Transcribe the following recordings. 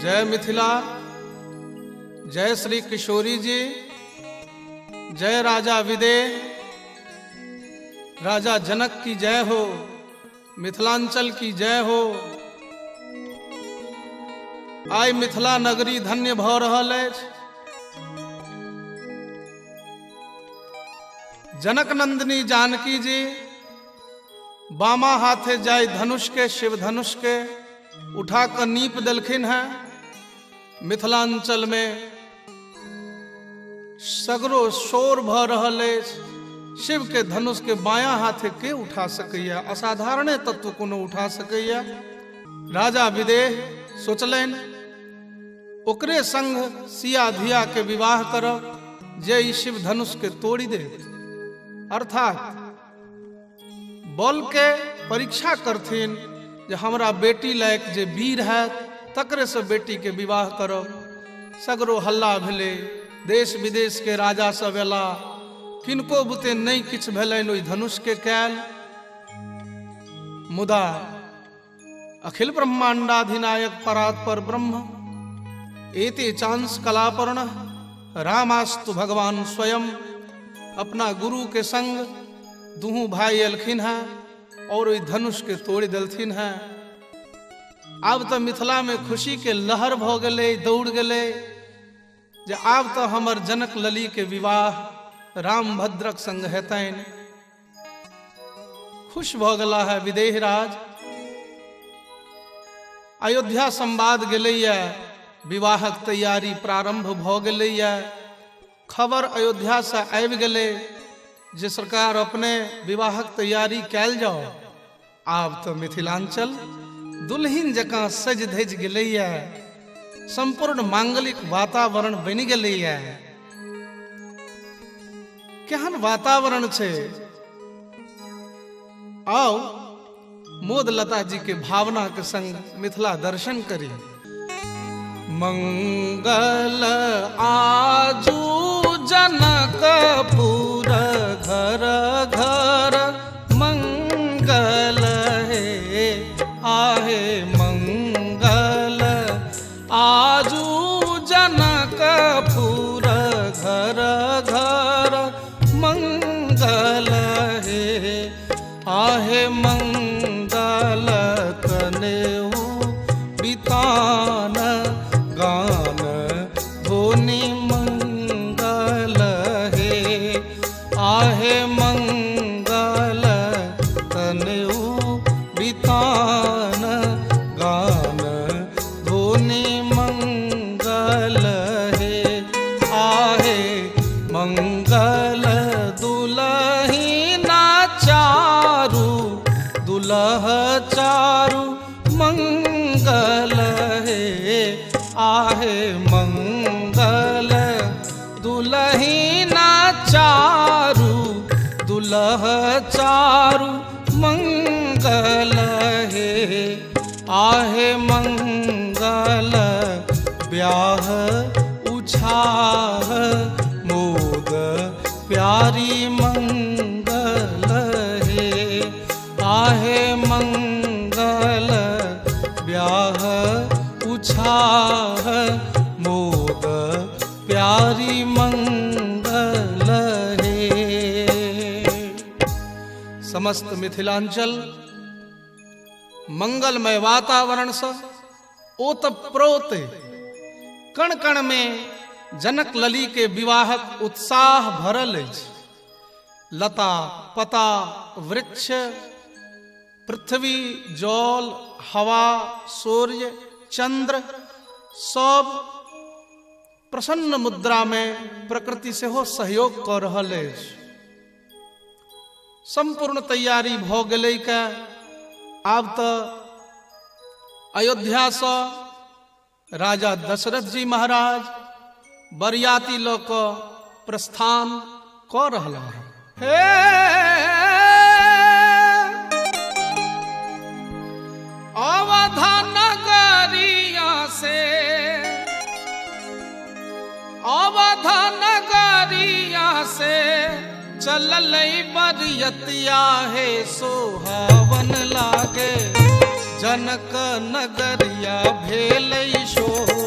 जय मिथिला, जय श्री किशोरी जी, जय राजा विदेह, राजा जनक की जय हो, मिथिलांचल की जय हो। आइ मिथिला नगरी धन्य भऽ रहल अछि। जनक नंदिनी जानकी जी बामा हाथे जाय धनुष के, शिव धनुष के उठा कऽ नीप देलखिन हैं। मिथिलांचल में सगरो शोर भऽ रहल अछि। शिव के धनुष के बायां हाथे के उठा सकैया? असाधारणे तत्व कोनो उठा सकैया। राजा विदेह सोचलनि ओकरे संग सिया धिया के विवाह करब जे ई शिव धनुष के तोड़ि देत, अर्थात बल के परीक्षा करथिन जे हमरा बेटी लायक जे वीर हैत तकरे से बेटी के विवाह करब। सगरो हल्ला भेलै, देश विदेश के राजा सब एला, किनको बुते नहि किछु भेलनि ओहि धनुष के कयल। मुदा अखिल ब्रह्मांडाधिनायक परात्पर ब्रह्म एते चांस कलापर्ण रामास्तु भगवान स्वयं अपना गुरु के संग दुहू भाई एलखिन हैं और ओहि धनुष के तोड़ि देलथिन हैं। आब तऽ मिथिला में खुशी के लहर भऽ गेलै, दौड़ गेलै जे आब तऽ हमर जनक लली के विवाह रामभद्रक संग हेतनि। खुश भऽ गेला है विदेहराज। अयोध्या संवाद गेलैया, विवाहक तैयारी प्रारंभ भऽ गेलैया। खबर अयोध्या से आबि गेलै जे सरकार अपने विवाहक तैयारी कयल जाओ। आब तऽ मिथिलांचल दुल्हिन जकाँ सजि धजि गेलैया, संपूर्ण मांगलिक वातावरण बनि गेलैया। केहन वातावरण छै। आओ मोद लता जी के भावना के संग मिथिला दर्शन करी। मंगल आजू जनकपुर घर घर मंगल हे आहे मंगल आजू जनकपुर घर घर मंगल हे आहे मंगल कनेऊ बितान गान धोनी मंगल हे आहे मंगल तनेऊ बितान गान धोनी मंगल हे आहे मंगल दुलही ना चारू दुलह चारू मंगल हे आहे मंगल दुलही ना चारू दुलह चारू मंगल हे आहे मंगल ब्याह उछाह मोद प्यारी मंगल हे आहे मंगल ब्याह उछाह मोद प्यारी मंगल हे। समस्त मिथिलांचल मंगलमय वातावरण से ओतप्रोत, कण कण में जनक लली के विवाहक उत्साह भरल अछि। लता पता वृक्ष पृथ्वी जल हवा सूर्य चंद्र सब प्रसन्न मुद्रा में प्रकृति सेहो सहयोग कऽ रहल अछि। संपूर्ण तैयारी भऽ गेलै के आब तऽ अयोध्या से राजा दशरथ जी महाराज बरियाती लऽ कऽ प्रस्थान कऽ रहला है। हे अवध नगरिया से अवध नगरिया से चलल बरियतिया हे सोहावन लागे जनक नगरिया भेलै शोर।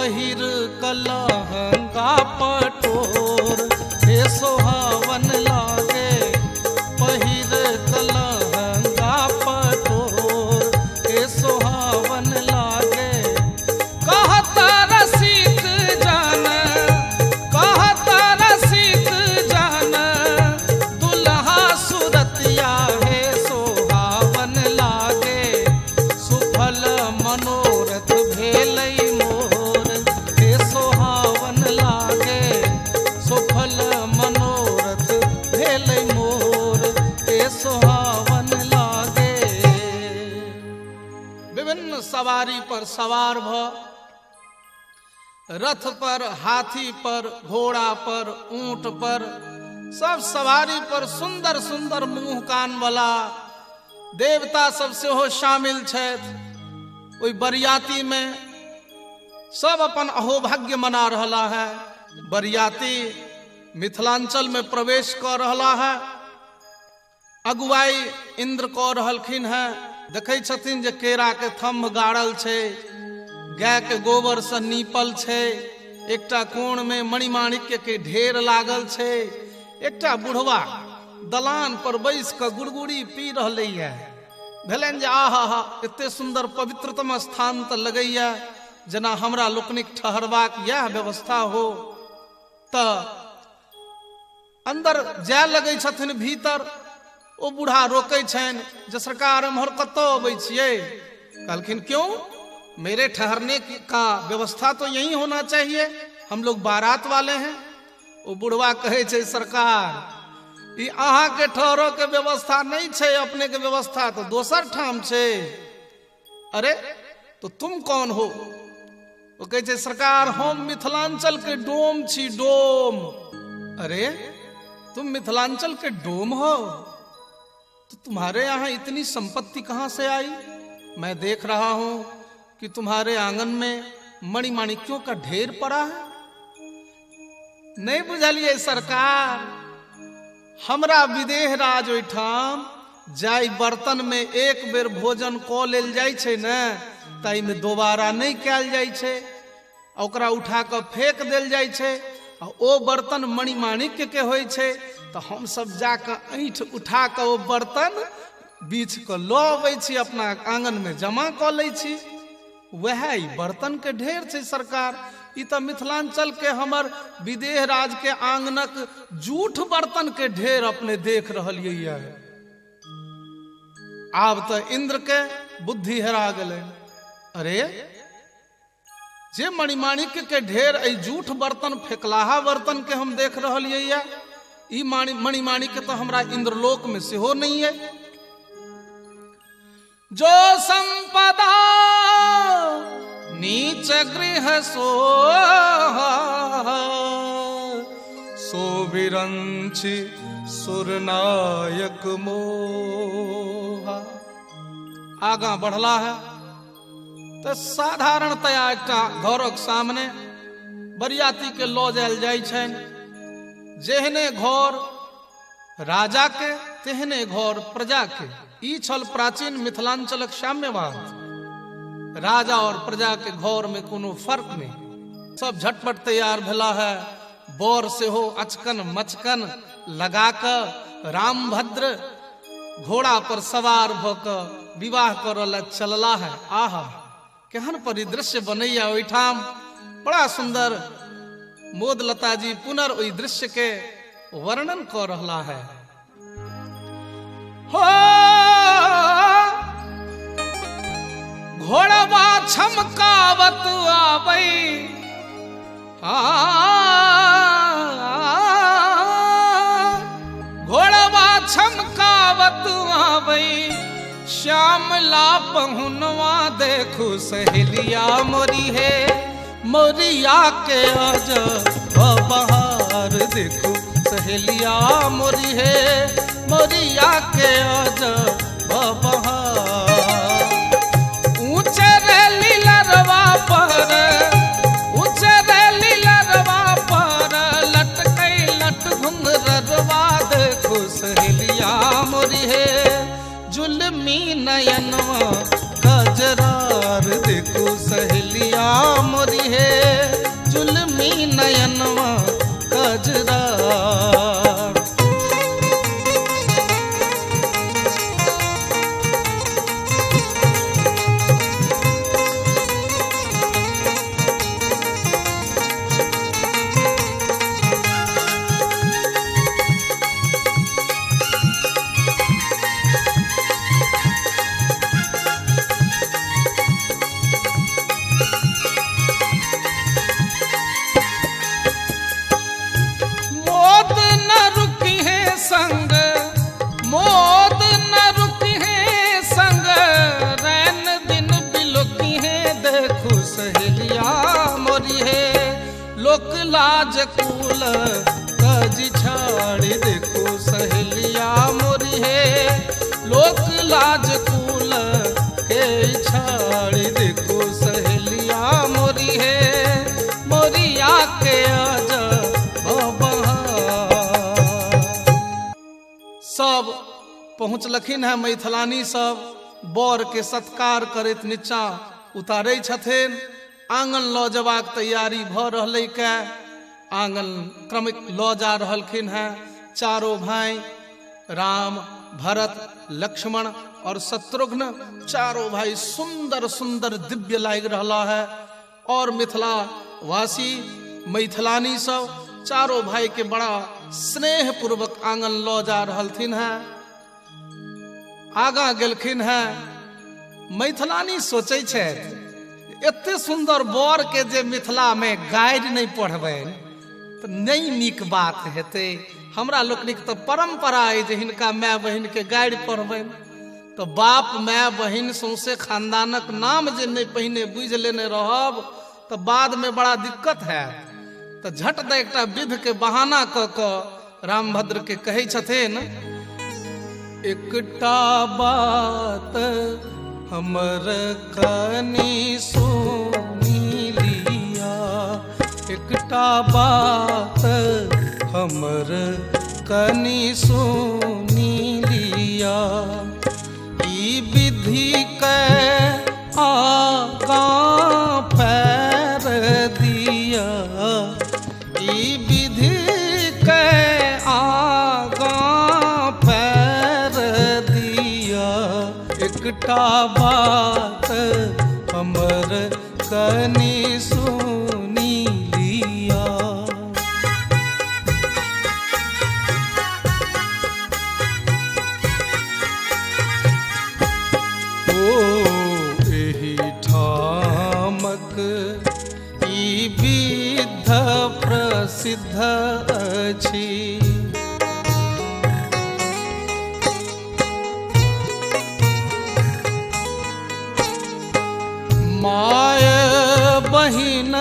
पहिर कलहंगा पटोर हे सोहावन लागे, पहिर कलहंगा पटोर हे सोहावन लागे। कहत रसिक जान, कहत रसिक जान, दुल्हा सुरतिया हे सोहावन लागे। सुफल मनोरथ भेलै मोर हे सोहावन लागे, सुफल मनोरथ भेलै मोर हे सोहावन लागे। विभिन्न सवारी पर सवार भ रथ पर, हाथी पर, घोड़ा पर, ऊंट पर, सब सवारी पर सुंदर सुंदर मुंह कान वाला देवता सब सेहो शामिल छथि। ओहि बरियाती में सब अपन अहोभाग्य मना रहला है। बरियाती मिथिलांचल में प्रवेश कर रहला है। अगुवाई इंद्र कऽ रहलखिन है। देखै छथिन जे केरा के थम्भ गाड़ल छै, गाय के गोबर से नीपल छै, एकटा कोण में मणिमाणिक्य के ढेर लागल छै, एकटा बुढ़वा दलान पर बैस कऽ गुड़गुड़ी पी रहलैया। भेलनि जे आहा हा, एते सुंदर पवित्रतम स्थान तऽ लगैया जेना हमरा लोकनिक ठहरबाक इएह व्यवस्था हो। तऽ अंदर जाय लगै छथिन भीतर, ओ बूढ़ा रोकै छनि जे सरकार एम्हर कतऽ अबै छियै। कहलखिन क्यों, मेरे ठहरने का व्यवस्था तो यही होना चाहिए, हम लोग बारात वाले हैं। ओ बुढ़वा कहै छै सरकार ई अहाँ के ठहरो के व्यवस्था नहीं छै, अपने के व्यवस्था तो दोसर ठाम छै। अरे तो तुम कौन हो? ओ कहै छै सरकार हम मिथिलांचल के डोम छी, डोम। अरे तुम मिथिलांचल के डोम हो, तो तुम्हारे यहाँ इतनी संपत्ति कहाँ से आई? मैं देख रहा हूं कि तुम्हारे आंगन में मणिमाणिक्यों का ढेर पड़ा है। नहीं बुझलिए सरकार, हमरा विदेह राज ओहिठाम जाहि बर्तन में एक बेर भोजन कऽ लेल जाइ छै ने, ताहिमे दोबारा नहि कयल जाइ छै, ओकरा उठा कऽ फेंक देल जाइ छै, आ ओ बर्तन मणिमाणिक्य के होइ छै। तऽ हमसब जाकऽ ऐंठ उठा कऽ ओ बर्तन बीछ कऽ लऽ अबै छी, अपना आंगन में जमा कऽ लै छी। वएह ई बर्तन के ढेर छै सरकार। ई तऽ मिथिलांचल के हमर विदेह राज के आंगनक जूठ बर्तन के ढेर अपने देख रहलियै। आब तऽ इंद्र के बुद्धि हेरा गेलै। अरे जे मणिमाणिक्य के ढेर एहि जूठ बर्तन फेकलाहा बर्तन के हम देख रहलियै, ई मणिमाणिक्य तऽ हमरा इंद्रलोक में सेहो नहीं है। जो संपदा नीच गृह सोहा, सो विरंचि सुरनायक मोहा। आगा बढ़ला है तो साधारणतया एकटा घरक सामने बरियाती के लऽ जायल जाइ छनि। जेहने घर राजा के तेहने घर प्रजा के। ई छल प्राचीन मिथिलांचलक साम्यवाद। राजा और प्रजा के घर में कोनो फर्क नहीं। सब झटपट तैयार भेला है। बर सेहो अचकन मचकन लगा कऽ रामभद्र घोड़ा पर सवार भऽ कऽ विवाह करऽ लए चलला है। आहा केहन परिदृश्य बनैया ओहिठाम, बड़ा सुंदर। मोदलता जी पुनर् ओहि दृश्य के वर्णन कऽ रहला है। हो घोड़वा छमकावत आबै, घोड़वा छमकावत आबै, श्यामला पहुनवा देखू सहेलिया मोरी हे, मोरिया के आज बहार देखू सहेलिया मोरी हे, मोरिया के आज बहार। ऊंचे रे लीलरवा पर, ऊंचे रे लीलरवा पर, लटकै लट घुंघरवा देखू सहेलिया मोरी हे, जुलमी नयनवा कजरार देखू सहेलिया मोरी हे, नयनवा कजरा। मोद न रुकी है संग, मोद न रुकी है संग, रैन दिन बिलोकी है देखो सहेलिया मोरी है। लोक लाज कुल कजी छाड़ी देखो सहेलिया मोरी है। लोक लाज कुल के छाड़ी देखो सहेलिया मोरी है। मोरिया के आजा सब पहुँचलखिन है। मैथिलानी सब बर के सत्कार करैत नीचा उतारै छथिन। आंगन लऽ जेबाक तैयारी भऽ रहलै के आंगन क्रमिक लऽ जा रहलखिन हैं। चारो भाई राम भरत लक्ष्मण और शत्रुघ्न चारो भाई सुंदर सुंदर दिव्य लागि रहला है। और मिथिला वासी मैथिलानी सब चारो भाई के बड़ा स्नेह पूर्वक आंगन लऽ जा रहलथिन हैं। आगा गेलखिन हैं। मैथिलानी सोचै छथि एते सुंदर बर के जे मिथिला में गारि नहीं पढ़बनि तऽ नहीं नीक बात हेतै। हमरा लोकनिक तऽ परंपरा अइ जे हिनका माय बहिन के गारि पढ़बनि तऽ बाप माय बहिन सौंसे खानदानक नाम जे नहीं पहिने बुझि लेने रहब तऽ बाद में बड़ा दिक्कत हैत। तऽ झट दऽ एकटा विध के बहाना कऽ कऽ रामभद्र के कहै छथिन, एकटा बात हमर कनी सुनी लिया, एकटा बात हमर कनी सुनी लिया। ई विधि के आगाँ पैर दिया, ई विधि के आगाँ पैर दिया। एकटा बात हमर कनी सुनी लिया। ओ एहि ठामक ई विध प्रसिद्ध अछि। माय बहिन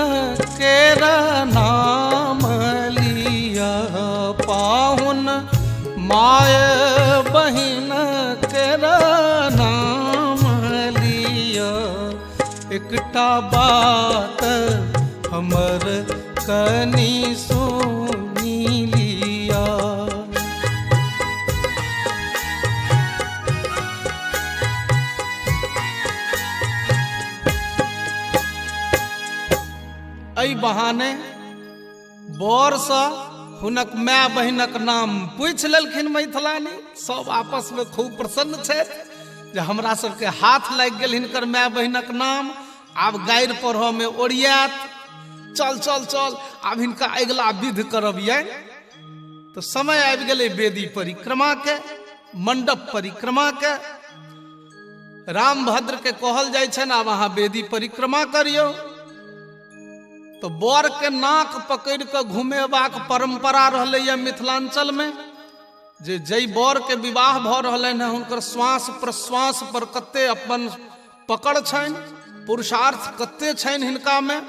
केर नाम लिया पाहुन, माय बहिन केर नाम लिया। एकटा बात हमर कनी सुनी लिया। एहि बहाने बरसँ हुनक my बहिनक नाम पूछि लेलखिन मैथिलानी। सब आपस में खूब प्रसन्न छथि जे हमरा सबके हाथ लागि गेल हिनकर my बहिनक नाम। आब गारि पढ़ऽ में ओरियात, चल चल चल आब हिनका अगिला विध करब। ये तो समय आबि गेलै वेदी परिक्रमा के, मंडप परिक्रमा के। रामभद्र के कहल जाइ छनि आब अहाँ वेदी परिक्रमा करियौ। तो बर के नाक पकड़ कऽ घुमेबाक परंपरा रहलैए मिथिलांचल में, जे जै बर के विवाह भऽ रहलनि हैं हुनकर श्वास प्रश्वास पर कते अपन पकड़ छनि, पुरुषार्थ कते छनि हिनका में।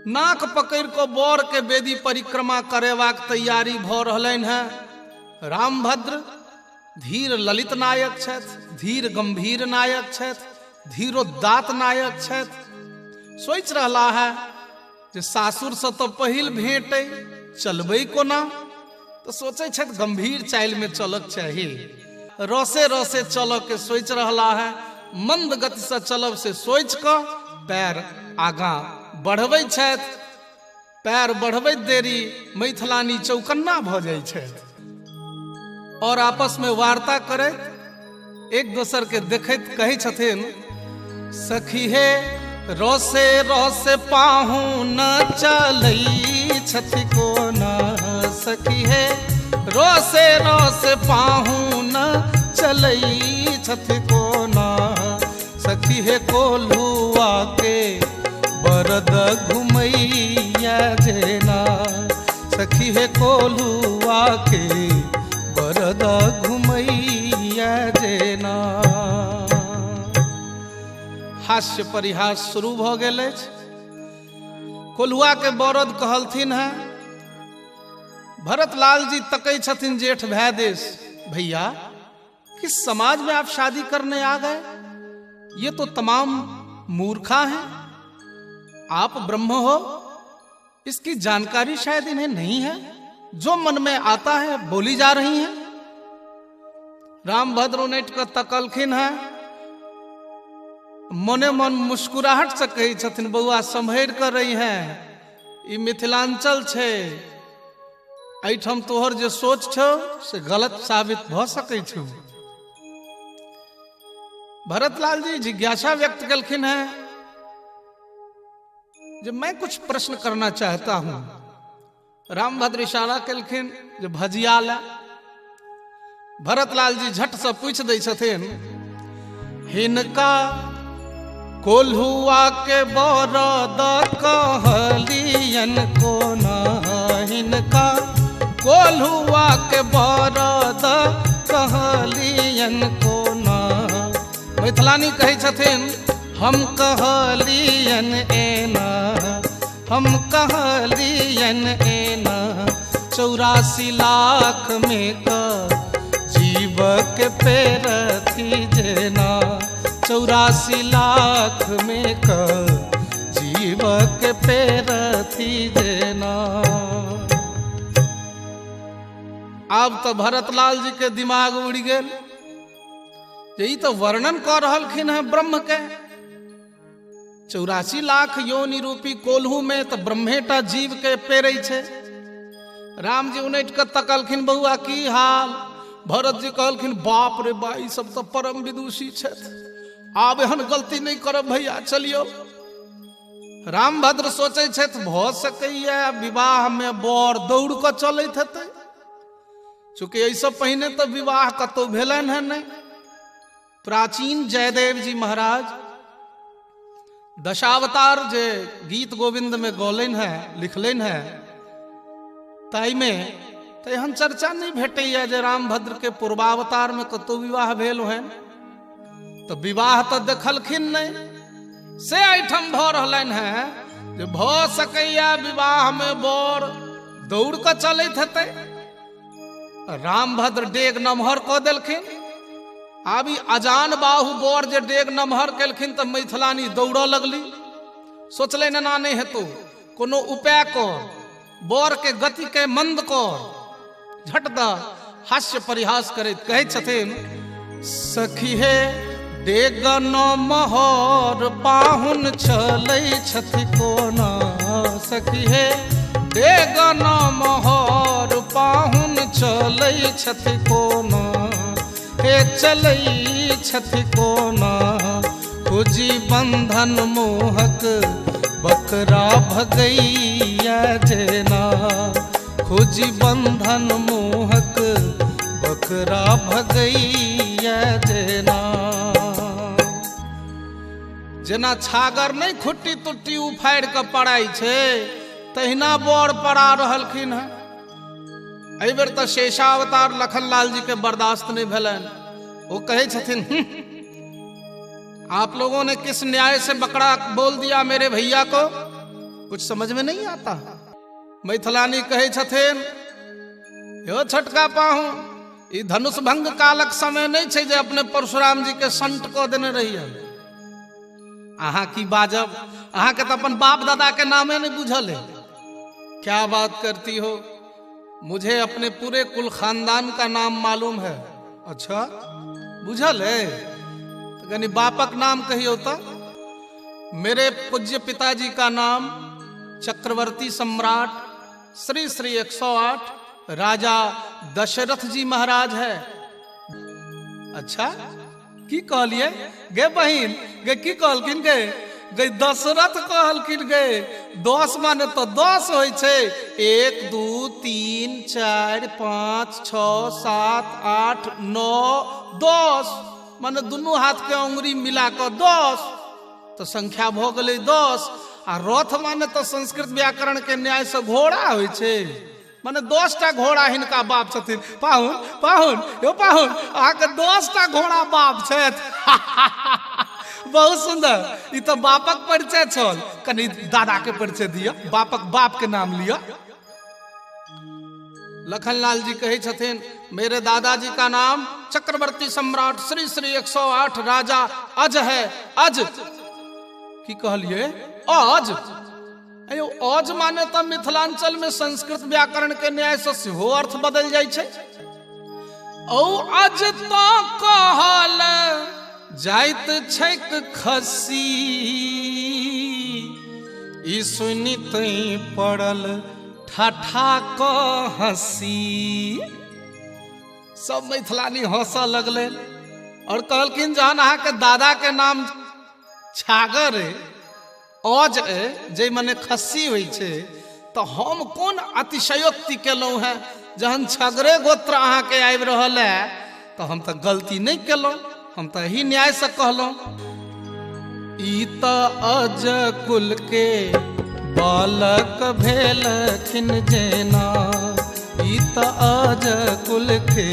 नाक पकड़ कऽ बर के वेदी परिक्रमा करेबाक तैयारी भऽ रहलनि हैं। रामभद्र धीर ललित नायक छथि, धीर गंभीर नायक छथि, धीरोदात नायक छथि। सोचि रहला है जे सासुरसँ तऽ पहिल भेंट अइ, चलबै कोना। तऽ सोचै छथि गंभीर चालिमे चलक चाही, रसे रसे चलऽ के सोचि रहला है। मंद गतिसँ चलब से सोचि कऽ पैर आगाँ बढ़बै छथि। पैर बढ़बैत देरी मैथिलानी चौकन्ना भऽ जाइ छथि और आपस में वार्ता करैत एक दोसर के देखैत कहै छथिन, सखी हे रोसे रोसे पाहु न चलै छथि कोना, सखी हे रोसे रोसे पाहु न चलै छथि कोना, सखी हे कोल्हुआ के बरद घुमैया जेना, सखी हे कोल्हुआ के बरद घुमैया जेना। हास्य परिहास शुरू भऽ गेल अछि। कोल्हुआ के बरद कहलथिन हैं। भरतलाल जी तकै छथिन जेठ भाय देश, भैया किस समाज में आप शादी करने आ गए, ये तो तमाम मूर्खा हैं, आप ब्रह्म हो, इसकी जानकारी शायद इन्हें नहीं है, जो मन में आता है बोली जा रही है। रामभद्र उनटि कऽ तकलखिन हैं, मने मन मुस्कुराहट से कहै छथिन, बौआ सम्हरि कऽ रही हैं, ई मिथिलांचल छै, एहिठाम तोहर जे सोच छौ से गलत साबित भऽ सकै छौ। भरतलाल जी जिज्ञासा व्यक्त केलखिन हैं जे मैं कुछ प्रश्न करना चाहता हूं। रामभद्र इशारा केलखिन जे भजिया ला। भरतलाल जी झट से पूछि दै छथिन, हिनका कोल्हुआ के बरद कहलियन कोना, हिनका कोल्हुआ के बरद कहलियन कोना। मैथिलानी कहै छथिन, हम कहलियन एना, हम कहलियन एना, 84 लाख में क जीवक पेरथी जेना, 84 लाख में क जीवक पेरथी जेना। आब तो भरतलाल जी के दिमाग उड़ि गेल जे ई तो वर्णन कऽ रहलखिन हैं ब्रह्म के। 84 लाख योनि रूपी कोल्हू में तो ब्रह्मेटा जीव के पेरै छै। राम जी उनटि कऽ तकलखिन, बौआ की हाल। भरत जी कहलखिन, बाप रे बा, ई सब तो परम विदुषी छथि, आब एहन गलती नहीं करब भैया, चलियो। रामभद्र सोचै छथि भऽ सकैया विवाह में बर दौड़ कऽ चलैत हेतै, चूँकि एहिसँ पहिने तऽ विवाह कतहु भेलनि हेँ नहि। प्राचीन जयदेव जी महाराज दशावतार जे गीत गोविंद में गौलनि हैं, लिखलनि हैं, ताहिमे तऽ एहन चर्चा नहि भेटैया जे रामभद्र के पूर्वावतार में कतहु विवाह भेल होइन। तऽ विवाह तऽ देखलखिन नहि, से एहिठाम भऽ रहलनि हेँ जे भऽ सकैया विवाह में बर दौड़ कऽ चलैत हेतै। रामभद्र डेग नमहर कऽ देलखिन। आब ई अजान बाहु बर जे डेग नमहर केलखिन तऽ मैथिलानी दौड़ऽ लगली। सोचलनि एना नहि हेतौ, कोनो उपाय कर, बर के गति के मंद कर। झट दऽ हास्य परिहास करैत कहै छथिन, सखी हे डेग नमहर पाहुन चलै छथि कोना, सखी हे डेग नमहर पाहुन चलै छथि कोना, हे चलै छथि कोना, खोजी बंधन मोहक बकरा भगैया जेना, खोजी बंधन मोहक बकरा भगैया जेना। जेना छागर नहीं खुट्टी तुट्टी उफाड़ि कऽ पड़ाइ छै, तहिना बर पड़ा रहलखिन हेँ। एहि बेर तऽ शेषावतार लखनलाल जी के बर्दाश्त नहीं भेलनि। वो कहै छथिन, आप लोगों ने किस न्याय से बकरा बोल दिया मेरे भैया को, कुछ समझ में नहीं आता। मैथिलानी कहै छथिन, यो छोटका पाहु, ई धनुष भंग कालक समय नहीं छै जे अपने परशुराम जी के संट कऽ देने रहिए। अहाँ की बाजब, अहाँ के तऽ अपन बाप दादा के नामे नहीं बुझल है। क्या बात करती हो, मुझे अपने पूरे कुल खानदान का नाम मालूम है। अच्छा बुझल है, तो कनी बापक नाम कहियो तो। मेरे पूज्य पिताजी का नाम चक्रवर्ती सम्राट श्री श्री 108 राजा दशरथ जी महाराज है। अच्छा की कहलिए गे बहिन, गे की कहलखिन गे? गे दशरथ कहलखिन गे। 10 माने तो 10 होइ छै। 1 2 3 4 5 6 7 8 9 10 माने दुनू हाथ के अंगुरी मिला कऽ 10, तो संख्या भऽ गेलै 10। आ रथ माने तो संस्कृत व्याकरण के न्याय से घोड़ा होइ छै, माने 10टा घोड़ा हिनका बाप छथिन। पाहुन पाहुन यो पाहुन, अहाँके 10टा घोड़ा बाप छथि। बहुत सुंदर, ई तो बापक परिचय छल। कनि दादा के परिचय दिअ, बापक बाप के नाम लिअ। लखनलाल जी कहै छथिन मेरे दादाजी का नाम चक्रवर्ती सम्राट श्री श्री 108 राजा अज है। अज की कहलिए? अज। अयो अज माने तऽ मिथिलांचल में संस्कृत व्याकरण के न्याय से सेहो अर्थ बदल जाइ छै। औ अज तो कहल जाइत छैक खसी, ई सुनिते पड़ल ठठा क हंसी। सब मैथिलानी हंसऽ लगलै और कहलखिन जहन अहाँके दादा के नाम छागर अइ, अज अइ, जे मने खस्सी होइ छै, तऽ हम कोन अतिशयोक्ति केलहुँ हेँ? जहन छगरे गोत्र अहाँके आबि रहल है तऽ हम तऽ गलती नहि केलहुँ, हम तऽ एही न्यायसँ कहलहुँ। ई तऽ अज कुल के बालक भेलखिन जेना, ई तऽ अज कुल के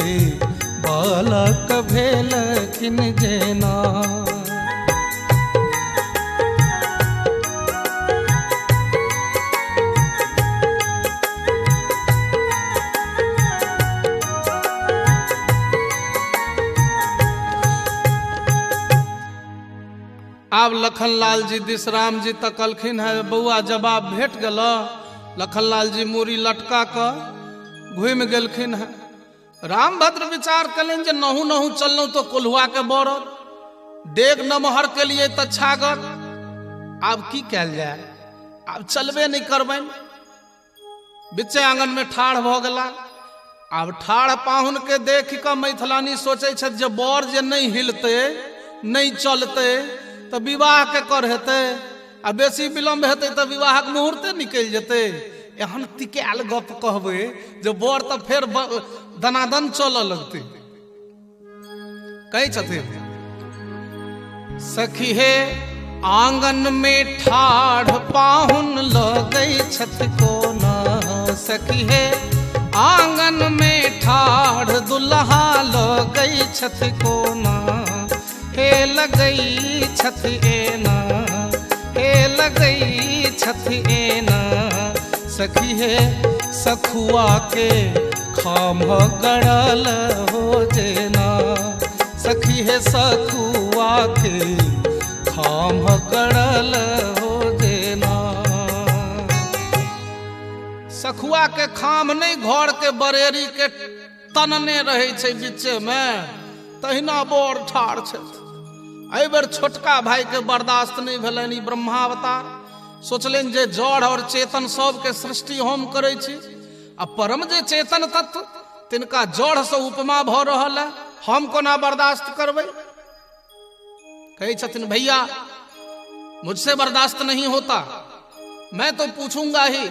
बालक भेलखिन जेना। आब लखनलाल जी दिस राम जी तकलखिन है, बौआ जवाब भेट गेल। लखनलाल जी मूड़ी लटका कऽ घूमि गेलखिन है। रामभद्र विचार कयलनि जे नहु नहु चललहुँ तो कोल्हुआ के बरद, डेग नमहर के लिए तऽ छागर, आब की कयल जाय? आब चलबे नहि करबनि। बिच्चे आंगन में ठाढ़ भऽ गेला। आब ठाढ़ पाहुन के देख कऽ मैथिलानी सोचै छथि जे बर जे नहि हिलतै नहि चलतै तऽ विवाह के कर हेतै, आ बेसी विलम्ब हेतै तऽ विवाहक मुहूर्ते निकलि जेतै। एहन तिकायल गप कहबै जे बर तऽ फेर दनादन चलऽ लगतै। कहै छथिन सखी हे आंगन में ठाढ़ पाहुन लगै छथि कोना, सखी हे आंगन में ठाढ़ दुल्हा लगै छथि कोना, हे लगै छथि एना, हे लगै छथि एना। सखी हे सखुआ के खाम्ह गड़ल हो जेना, सखी हे सखुआ के खाम्ह गड़ल हो जेना। सखुआ के खाम्ह नहि घर के बरेरी के तनने रहै छै बीचे में, तहिना बर ठाढ़ छथि। एहि बेर छोटका भाई के बर्दाश्त नहीं भेलनि ई ब्रह्मावतार। सोचलनि जे जड़ और चेतन सबके सृष्टि हम करै छी, आ परम जे चेतन तत्व तिनका जड़ से उपमा भऽ रहल है, हम कोना बर्दाश्त करबै? कहै छथिन भैया मुझसे बर्दाश्त नहीं होता, मैं तो पूछूंगा ही।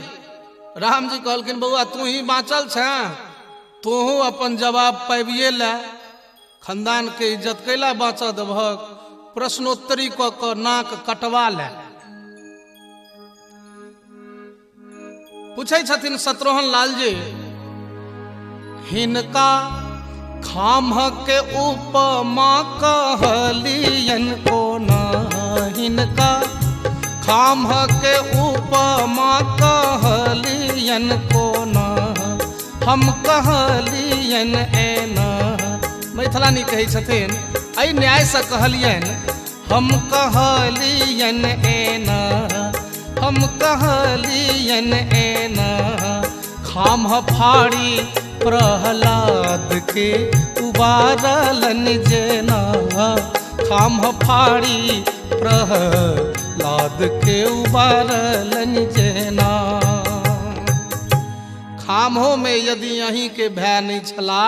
राम जी कहलखिन बौआ तू ही बाँचल छें, तोहू अपन जवाब पाबिए ले, खानदान के इज्जत कैला बाँचऽ देबहक, प्रश्नोत्तरी कऽ कऽ नाक कटवा ले। पूछै छथिन शत्रुघ्न लाल जी हिनका खाम्ह के उपमा कहलियन कोना, हिनका खाम्ह के उपमा कहलियन कोना, हम कहलियन एना। मैथिलानी कहै छथिन एहि न्यायसँ कहलियन, हम कहलियन एना, हम कहलियन एना। खाम्ह फाड़ी प्रहलाद के उबारलन जेना, खाम्ह फाड़ी प्रहलाद प्रहलाद के उबारलनि जेना। खाम्हो में यदि अहीं के भय नहीं छला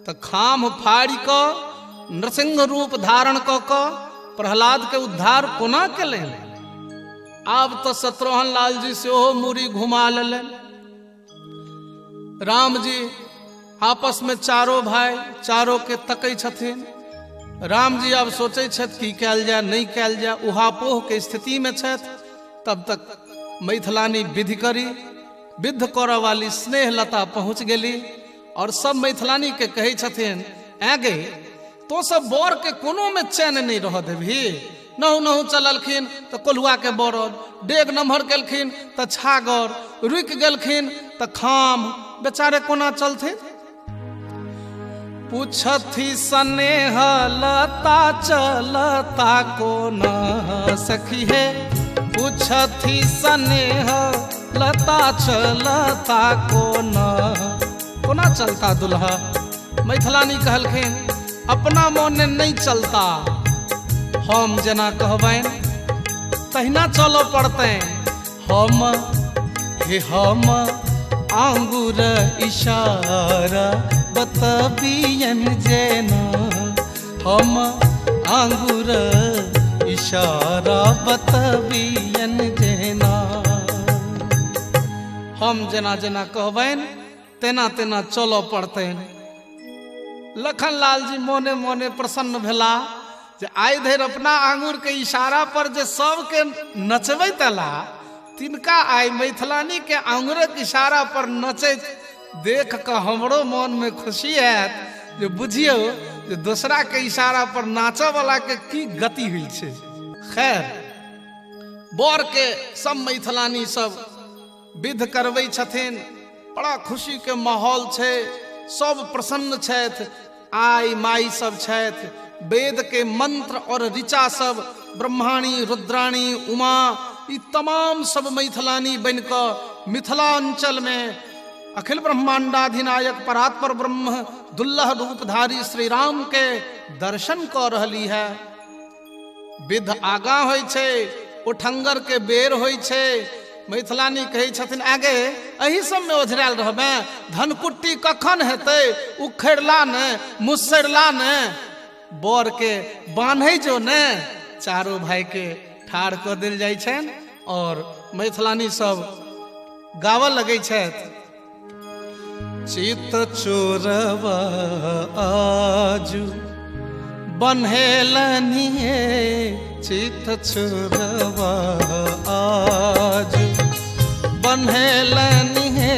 तो खाम्ह फाड़ि कऽ नृसिंह रूप धारण कऽ कऽ प्रहलाद के उद्धार कोना केलनि। आब तो शत्रुघ्न लाल जी सेहो मूड़ी घुमा लेलनि। राम जी आपस में चारो भाई चारो के तकै छथिन। राम जी आब सोचै छथि की कयल जाय नहीं कयल जाय, उहापोह के स्थिति में छथि। तब तक मैथिलानी विधि करी विध करऽ वाली स्नेहलता पहुँच गेली और सब मैथिलानी के कहै छथिन, ऐ गे तो सब बर के कोनो में चैन नहीं रह देबही। नहु नहु चललखिन तो कोल्हुआ के बरद, डेग नम्हर केलखिन तो छागर, रुकि गेलखिन तो खाम, बेचारे कोना चलथिन। पूछथि स्नेह लता चलता कोना सखी हे, पूछथि स्नेह लता चलता कोना, कोना चलता दुल्हा। मैथिलानी कहलखिन अपना मोने नहीं चलता, हम जेना कहबनि तहिना चलऽ पड़तनि। हम हे हम आंगुर इशारा बतबियन जेना, हम आंगुर इशारा बतबियन जेना। हम जेना जेना कहबनि तेना तेना चलऽ पड़तनि। लखन लाल जी मोने मोने प्रसन्न भेला जे आइ धरि अपना आंगुर के इशारा पर जे सबके नचबैत अला तिनका आइ मैथिलानी के आंगुरक इशारा पर नचैत देख कऽ हमरो मन में खुशी हैत जे बुझियौ जे दोसरा के इशारा पर नाचऽ वाला के की गति होइ छै। खैर बर के सब मैथिलानी सब विध करबै छथिन, बड़ा खुशी के माहौल छै, सब प्रसन्न छथि, आइ माई सब छथि। वेद के मंत्र और ऋचा सब ब्रह्माणी रुद्राणी उमा ई तमाम सब मैथिलानी बन कऽ मिथिलांचल में अखिल ब्रह्मांडाधिनायक परात्पर ब्रह्म दुल्लह रूपधारी श्री राम के दर्शन कऽ रहली है। विध आगाँ होइ छै, ओठंगर के बेर होइ छै। मैथिलानी कहै छथिन आगे एही सबमे ओझरायल रहबै, धनकुट्टी कखन हेतै, उखड़ला ने मुसरला ने, बर के बान्है जो ने। चारो भाई के ठाढ़ कऽ देल जाइ छनि और मैथिलानी सब गाबऽ लगै छथि। चित चोरवा आजू बन्हेलनि हे, चित चोरवा आजू बन्हेलनि हे,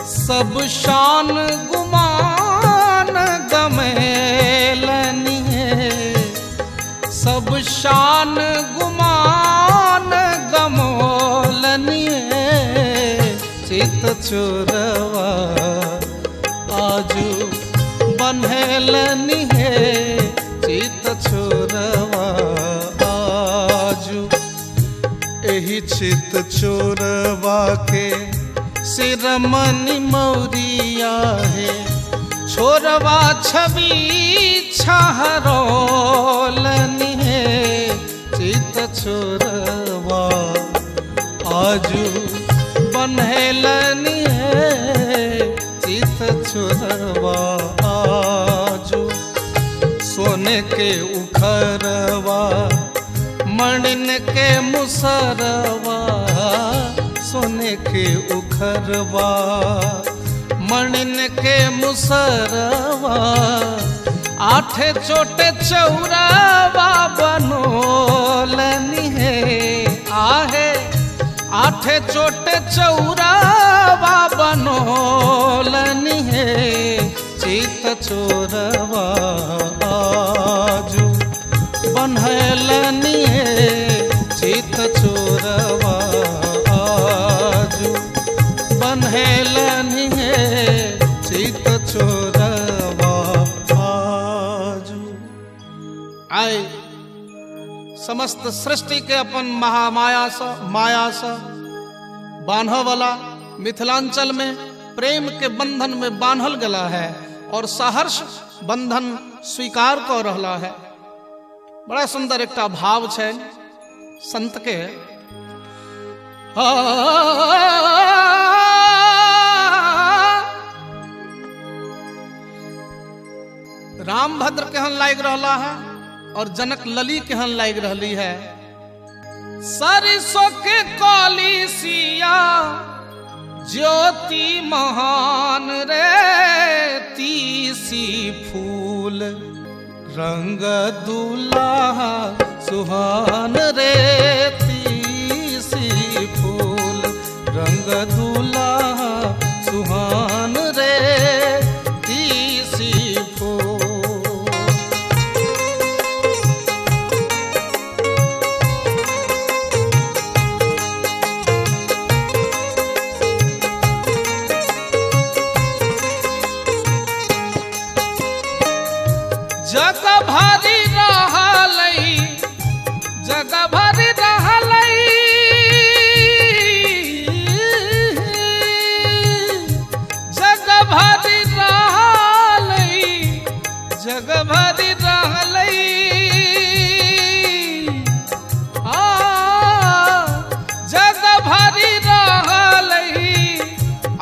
सब शान गुमान गमेलनि हे, सब शान गुमान गमोलनि हे, चित चोरवा आजू बन्हेलनि हे, चित चोरवा आजू। एहि चित चोरवा के सिरमणि मौरिया हे, छोरवा छवि छहरौलनि हे, चित चोरवा आजू बन्हेलनि हे, चित चोरवा आजू। सोने के उखरवा मणिन के मुसरवा, सोने के उखरवा मणिन के मुसरवा, आठे चोटे चौरावा बनोलनि हे, आहे आठे चोटे चौरावा बनोलनि हे, चित चोरवा आजू बन्हेलनि हे, चित चोरवा आजू बन्हेलनि हे, चित चोरवा आजू। आइ समस्त सृष्टि के अपन महामाया सँ माया सँ बान्हऽ वाला मिथिलांचल में प्रेम के बंधन में बान्हल गला है और सहर्ष बंधन स्वीकार कऽ रहला है। बड़ा सुंदर एकटा भाव छै। संत के रामभद्र केहन लागि रहला है और जनक लली केहन लागि रहली है। सरिसो के काली सिया ज्योति महान रे, तीसी फूल रंग दुल्हा सुहान रे, तीसी फूल रंग दुल्हा सुहान रे, तीसी फूल। जग भरी रहलै, जग भरी रहलै, जग भरी रहलै, जग भरी रहलै, आ जग भरी रहलै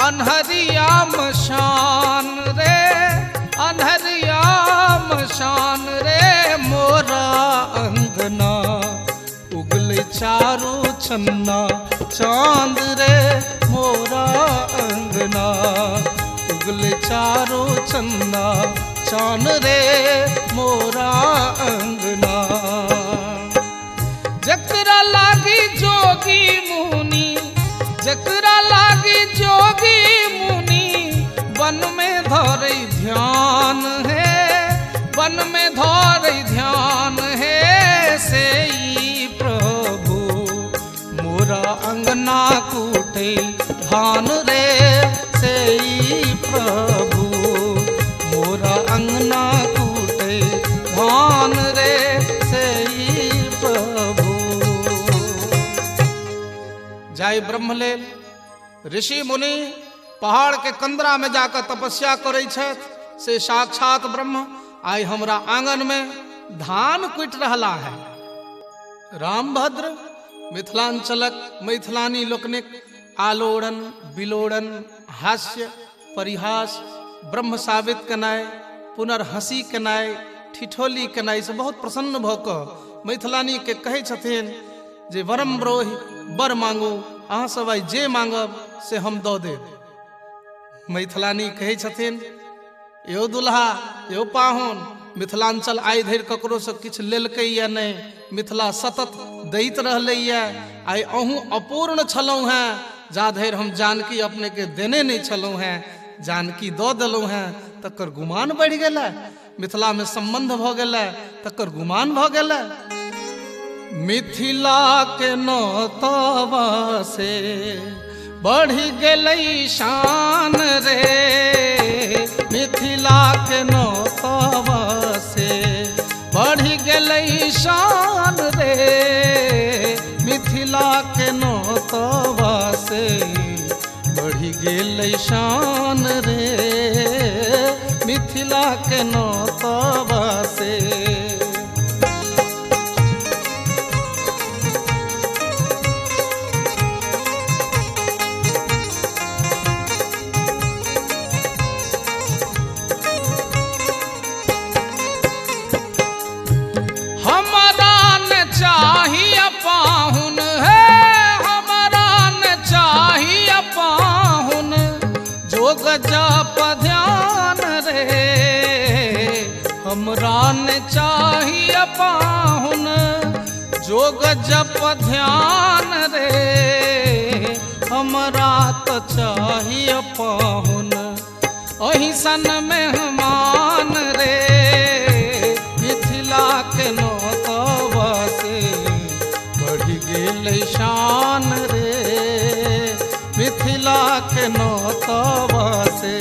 अन्हरिया मशान रे, अन्हरिया मशान रे, मोरा अंगना उगले चारू छन्ना चांद रे, मोरा अंगना उगले चारू छन्ना चांद रे, मोरा अंगना। जकरा लागी जोगी मुनि, जकरा लागी जोगी मुनि, वन में धरे ध्यान है, वन में धरे ध्यान है, से प्रभु मोरा अंगना कूटे धान रे, से प्रभु मोरा अंगना कूटे धान रे, से प्रभु। जाय ब्रह्म लेल ऋषि मुनि पहाड़ के कंदरा में जाकर तपस्या करै छथि, से साक्षात ब्रह्म आई हमरा आंगन में धान कुटि रहला है। रामभद्र मिथिलांचलक मैथिलानी लोकनिक आलोड़न बिलोड़न हास्य परिहास ब्रह्म साबित केनाइ पुनर्हसी केनाइ ठिठोली केनाइ से बहुत प्रसन्न भऽ कऽ मैथिलानी के कहै छथिन जे वरम ब्रोहि बर मांगू, अहाँ सब आइ जे मांगब से हम दऽ देब। मैथिलानी कहै छथिन यौ दुल्हा यौ पाहुन, मिथिलांचल आइ धरि ककरोसँ किछु लेलकैए नहि, मिथिला सतत दैत रहलैए, आइ अहूँ अपूर्ण छलहुँ हेँ, जा धरि हम जानकी अपनेके देने नहि छलहुँ हेँ, जानकी दऽ देलहुँ हेँ तकर गुमान बढ़ि गेलै, मिथिलामे सम्बन्ध भऽ गेलै तकर गुमान भऽ गेलै। मिथिला के नौतवा से बढ़ि गेलै शान रे, मिथिला के नौतवा से बढ़ि गेलै शान रे, मिथिला के नौतवा से बढ़ि गेलै शान रे, मिथिला के नौतवा से। हमारा न चाहिए पाहुन है, हमारा न चाहिए पाहुन, जोग जप ध्यान रे, हमरा न चाहिए पाहुन, जोग जप ध्यान रे, हमरा तो चाहिए पाहुन ओहि सन मेहमान रे, मिथिला के नौतवा से बढ़ि गेलै शान रे, मिथिला के नौतवा से।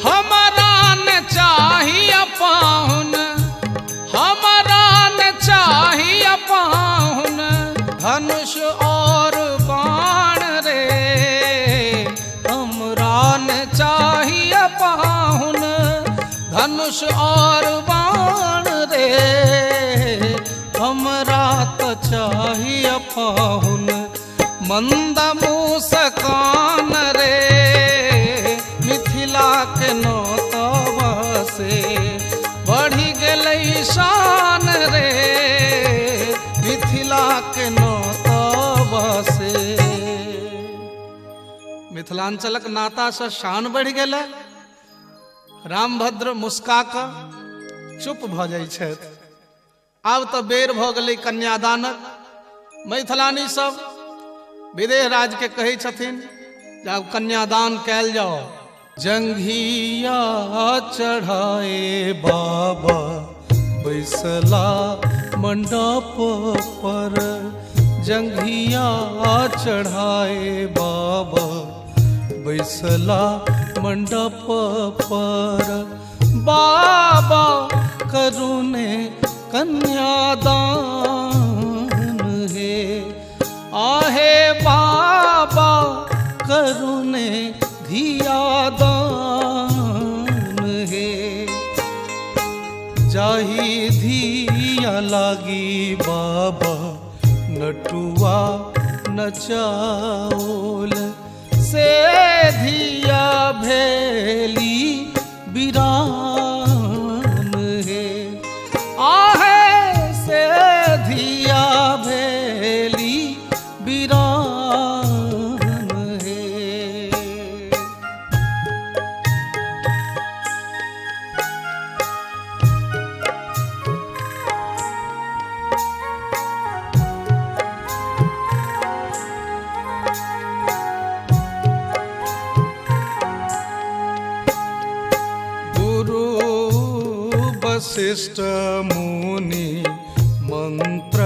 हमारा न चाहिए पाहुन, हमारा न चाहिए पाहुन, धनुष और बाण रे, हमरा त चाहिए पाहुन मंद मुस्कान रे, मिथिला के नोतवा से बढ़ी गेलै शान रे, मिथिला के नोतवा से। मिथिलांचलक नाता से शान बढ़ि गेलै। रामभद्र मुस्का कऽ चुप भऽ जाइ छथि। आब तऽ बेर भऽ गेलै कन्यादानक। मैथिलानी सब विदेह राज के कहै छथिन जे आब कन्यादान कयल जाओ। जंघिया चढ़ाए बाबा बैसला मंडप पर, जंघिया चढ़ाए बाबा बैसला मंडप पर, बाबा करुणे कन्यादान हे, आहे बाबा करुणे धियादान हे। जाही धिया लागी बाबा नटुआ नचाओल, से धिया भेली बिरान हे, आहे से धिया भेली बिरान हे। गुरु वशिष्ठ मुनि मंत्र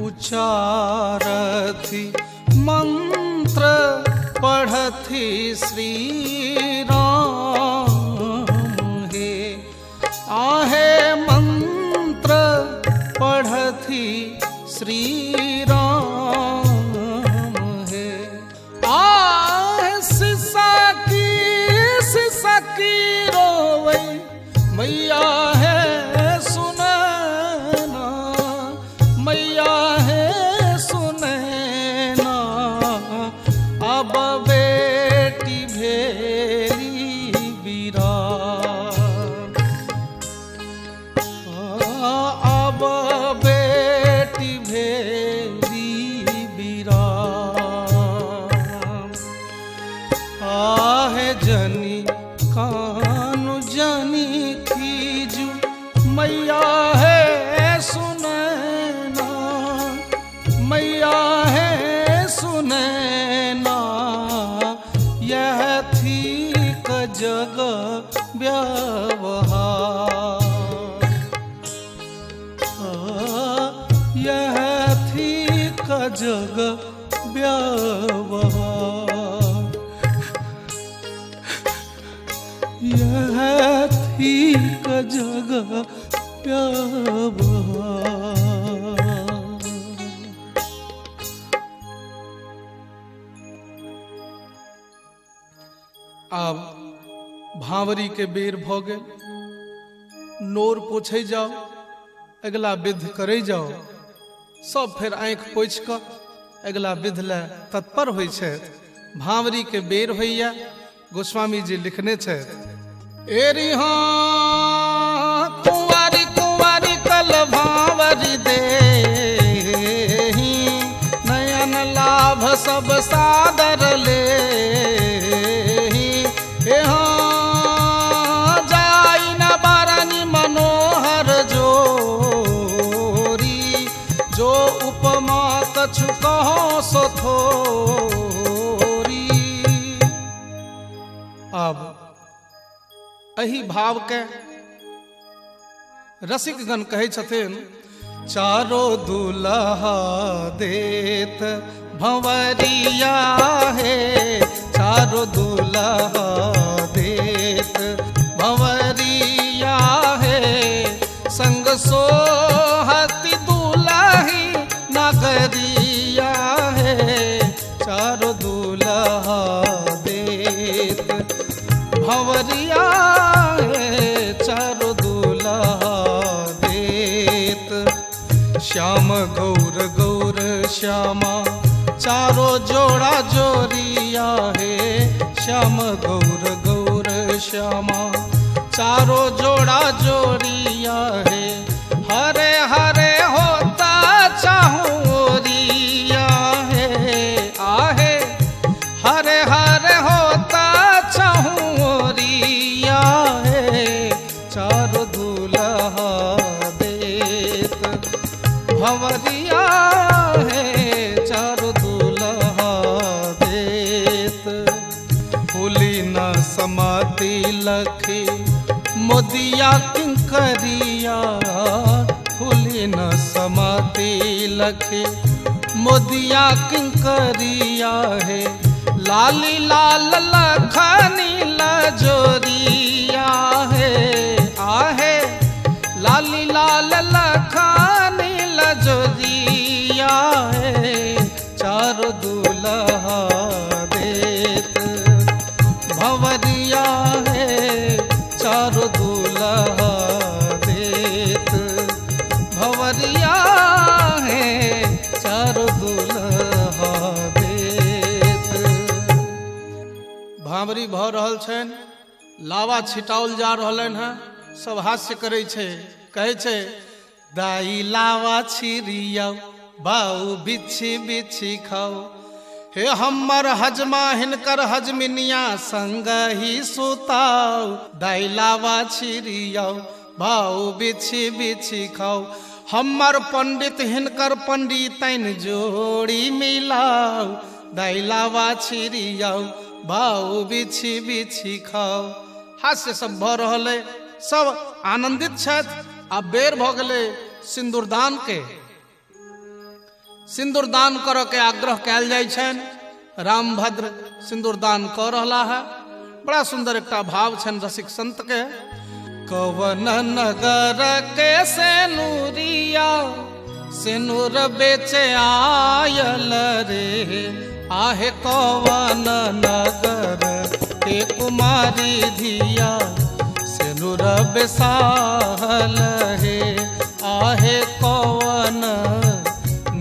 उचारथि, मंत्र पढ़थि श्री राम हे, आहे मंत्र पढ़थि श्री राम हे। आहे सिसकी सिसकी रोवै मैया है सुनैना, मैया है सुनैना, अब बेटी भेली बिरान, अब बेटी भेली बिरान। आहे जनी कानु जनी खीजू मैया है सुनैना, मैया है सुनैना, यह थी जग व्यवहार, यह थी जग व्यवहार, यह थी जग व्यवहार। आब भांवरी के बेर भऽ गेल, नोर पोछै जाओ, अगिला विध करै जाओ। सब फेर आँखि पोछि कऽ अगिला विध लए तत्पर होइ छथि। भांवरी के बेर होइया। गोस्वामी जी लिखने छथि, एरी हाँ कुंवारी कुंवारी कल भांवरी देही, नयन लाभ सब सादर लेही, हे हाँ जाई न बरनी मनोहर जोरी, जो उपमा कछु कहो सो थोरी। अब एहि भाव के रसिकगण कहै छथिन, चारो दुल्हा देत भंवरिया हे, चारो दुल्हा देत भंवरिया हे, संग सोहति दुलही नगरिया हे, चारो दुल्हा देत भंवरिया हे, चारो श्यामा चारो जोड़ा जोरिया हे श्याम गौर गौर श्यामा चारो जोड़ा जोरिया हे हरे हरे होता चाहूरिया हे आहे हरे हरे होता चाहूरिया हे चारो दुल्हा देत भंवरिया हे चारो दुल्हा देत। फूली न समाती लखी मोदिया किंकरिया फूली न समाती लखी मोदिया किंकरिया हे लाली लाल लखनी लजोरिया हे आहे लाली लाल लखनी लजोरिया हे चारो दुल्हा देत भंवरिया हे चारो दुल्हा देत भंवरिया हे चारो दुल्हा देत। भावरी भऽ रहल छनि, लावा छिटाओल जा रहलनि हेँ, सब हास्य करै छै, कहै छै दाई लावा छिड़ियाउ बाऊ बिछि बिछि खाओ हे हमर हजमा हिनकर हजमिनिया संग ही सुताओ दाई लावा छिड़ियाउ बाऊ बिछि बिछि खाओ हमर पंडित हिनकर पंडितैन जोड़ी मिलाओ दाई लावा छिड़ियाउ बाऊ बिछि बिछि खाओ। हास्य सब भऽ रहल अइ, सब आनंदित छथि। आब बेर भऽ गेलै सिन्दूरदान के। सिन्दूरदान करऽ के आग्रह कयल जाइ छनि। रामभद्र सिन्दूरदान कऽ रहला है। बड़ा सुंदर एकटा भाव छनि रसिक संत के। कवन नगर के सेनुरिया सेनुर बेचे आयल रे आहे कवन नगर के कुमारी धिया सेनुर बेसाहल हे आहे कवन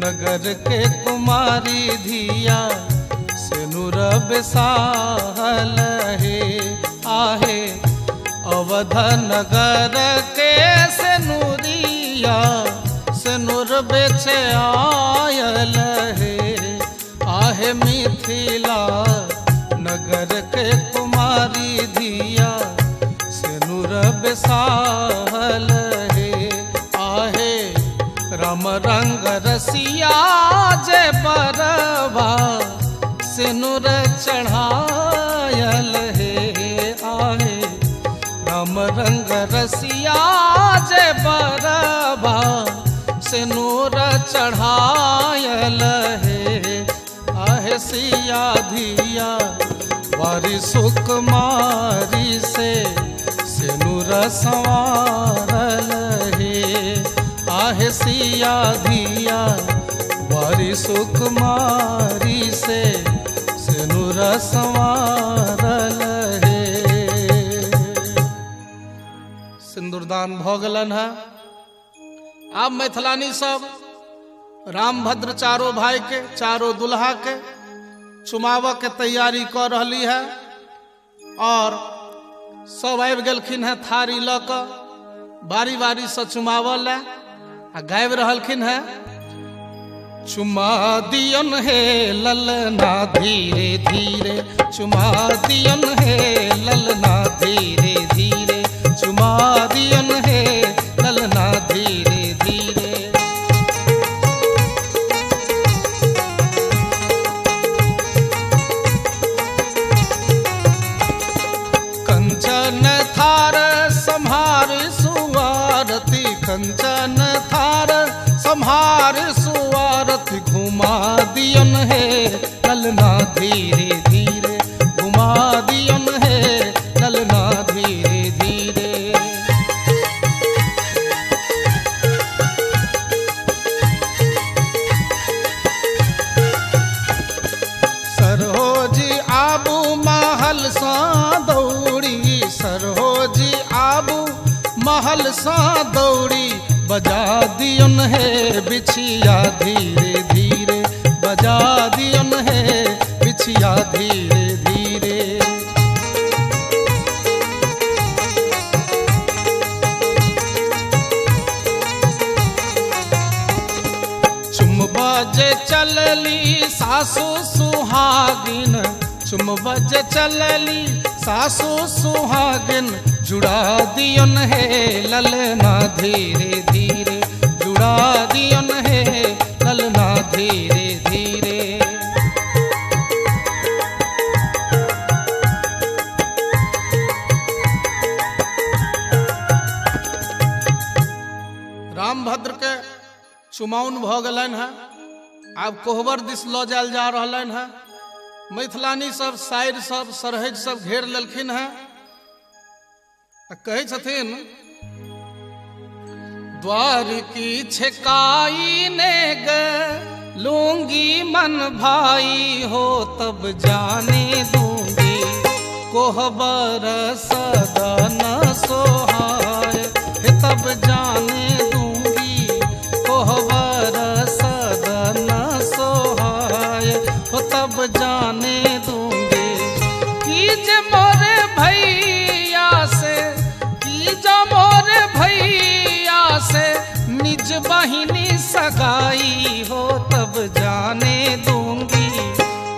नगर के कुमारी धिया सेनुर बेसाहल हे आहे अवध नगर के सेनुरिया सेनुर बेचे आयल हे आहे मिथिला नगर के कुमारी धिया सेनुर बेसाहल हे आहे राम रंग रसिया जय परवा सेनुर चढ़ायल हे आहे राम रंग रसिया जय परवा सेनुर चढ़ायल हे आहे सिया धिया वारी सुकुमारी से सेनुर संवारल हे आहे सिया धिया वारी सुकुमारी से सेनुर संवारल हे। सिन्दूरदान भऽ गेलनि हेँ। आब मैथिलानी सब रामभद्र चारो भाई के चारो दुल्हा के चुमाबऽ के तैयारी कऽ रहली है और सब आबि गेलखिन हेँ थारी लऽ कऽ बारी बारी से चुमाबऽ लए आ गाबि रहलखिन हेँ। चुमा दियन हे ललना धीरे धीरे चुमा दियन हे ललना धीरे धीरे चुमा दियन हे ललना धीरे धीरे। कंचन थार संहार सुवारती कंचन थार संहार सुवारती घुमा दियन हे ललना धीरे धीरे घुमा दियन हे ललना धीरे धीरे। सरहोजी आबू महल सा दौड़ी सरहोजी आबू महल सा दौड़ी बजा दियन हे बिछिया धीरे धीरे दियन हे बिछिया धीरे धीरे। चुमबा जे चलली सासु सुहागिन, चुमबा जे चलली सासु सुहागिन, जुड़ा दियन हे ललना धीरे धीरे, जुड़ा दियन हे ललना धीरे धीरे। रामभद्र के चुमाउन भ गेलनि हेँ, आब कोहबर दिस लऽ जायल जा रहलनि हेँ। मैथिलानी सब साइर सब सरहज सब घेर लेलखिन हेँ। कहै छथिन द्वार की छेकाई ने ग लूंगी मन भाई हो तब जाने दूंगी, कोहबर सदा न सोहाय तब जाने दूंगी, कोहबर सदा न सोहाय हो तब जाने दूंगी। की जे मोरे भैया से, की जो मोरे भैया से निज बहिनी सगाई हो तब जाने दूंगी,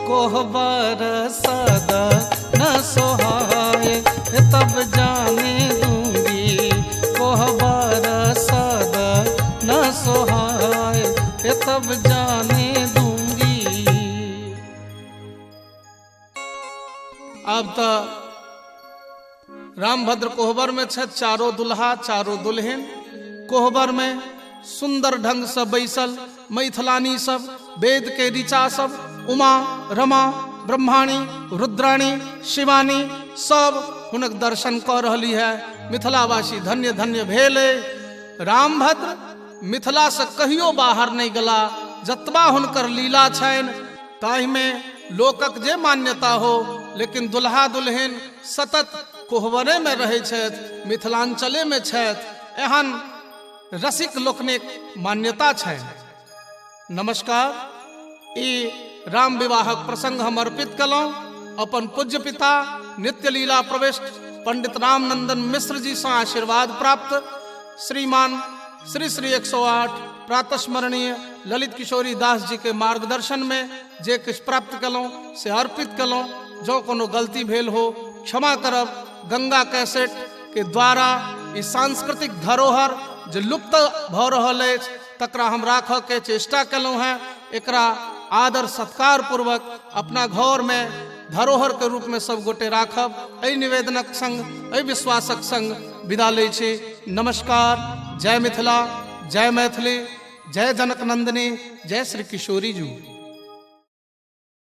कोहबर सदा न सोहाय तब जाने दूंगी, कोहबर सदा न सोहाय तब जाने दूंगी। अब तो रामभद्र कोहबर में छथि, चारो दुल्हा चारो दुल्हन कोहबर में सुंदर ढंग से बैसल मैथिलानी सब, वेद के ऋचा सब, उमा रमा ब्रह्माणी रुद्राणी शिवानी सब हुनक दर्शन कर रही है। मिथिलावासी धन्य धन्य भेले। रामभद्र मिथिला से कहियो बाहर नहीं गला, जतबा हुनकर लीला छनि ताहिमे लोकक जे मान्यता हो, लेकिन दुल्हा दुल्हन सतत कोहबरे में रहै छथि, मिथिलांचले में छथि, एहन रसिक लोकनिक मान्यता छनि। नमस्कार, ई राम विवाहक प्रसंग हम अर्पित कलहुँ अपन पूज्य पिता नित्य लीला प्रविष्ट पंडित रामनंदन मिश्र जी से आशीर्वाद प्राप्त श्रीमान श्री श्री 108 प्रातस्मरणीय ललित किशोरी दास जी के मार्गदर्शन में जे किछु प्राप्त कलहुँ से अर्पित कलहुँ। जो कोनो गलती भेल हो क्षमा करब। गंगा कैसेट के द्वारा ई सांस्कृतिक धरोहर जे लुप्त भऽ रहल अछि तकरा हम राखऽ के चेष्टा कलहुँ हेँ। एकरा आदर सत्कार पूर्वक अपना घर में धरोहर के रूप में सब गोटे राखब, एहि निवेदनक संग, एहि विश्वासक संग विदा लै छी। नमस्कार। जय मिथिला, जय मैथिली, जय जनक नंदिनी, जय श्री किशोरी जी।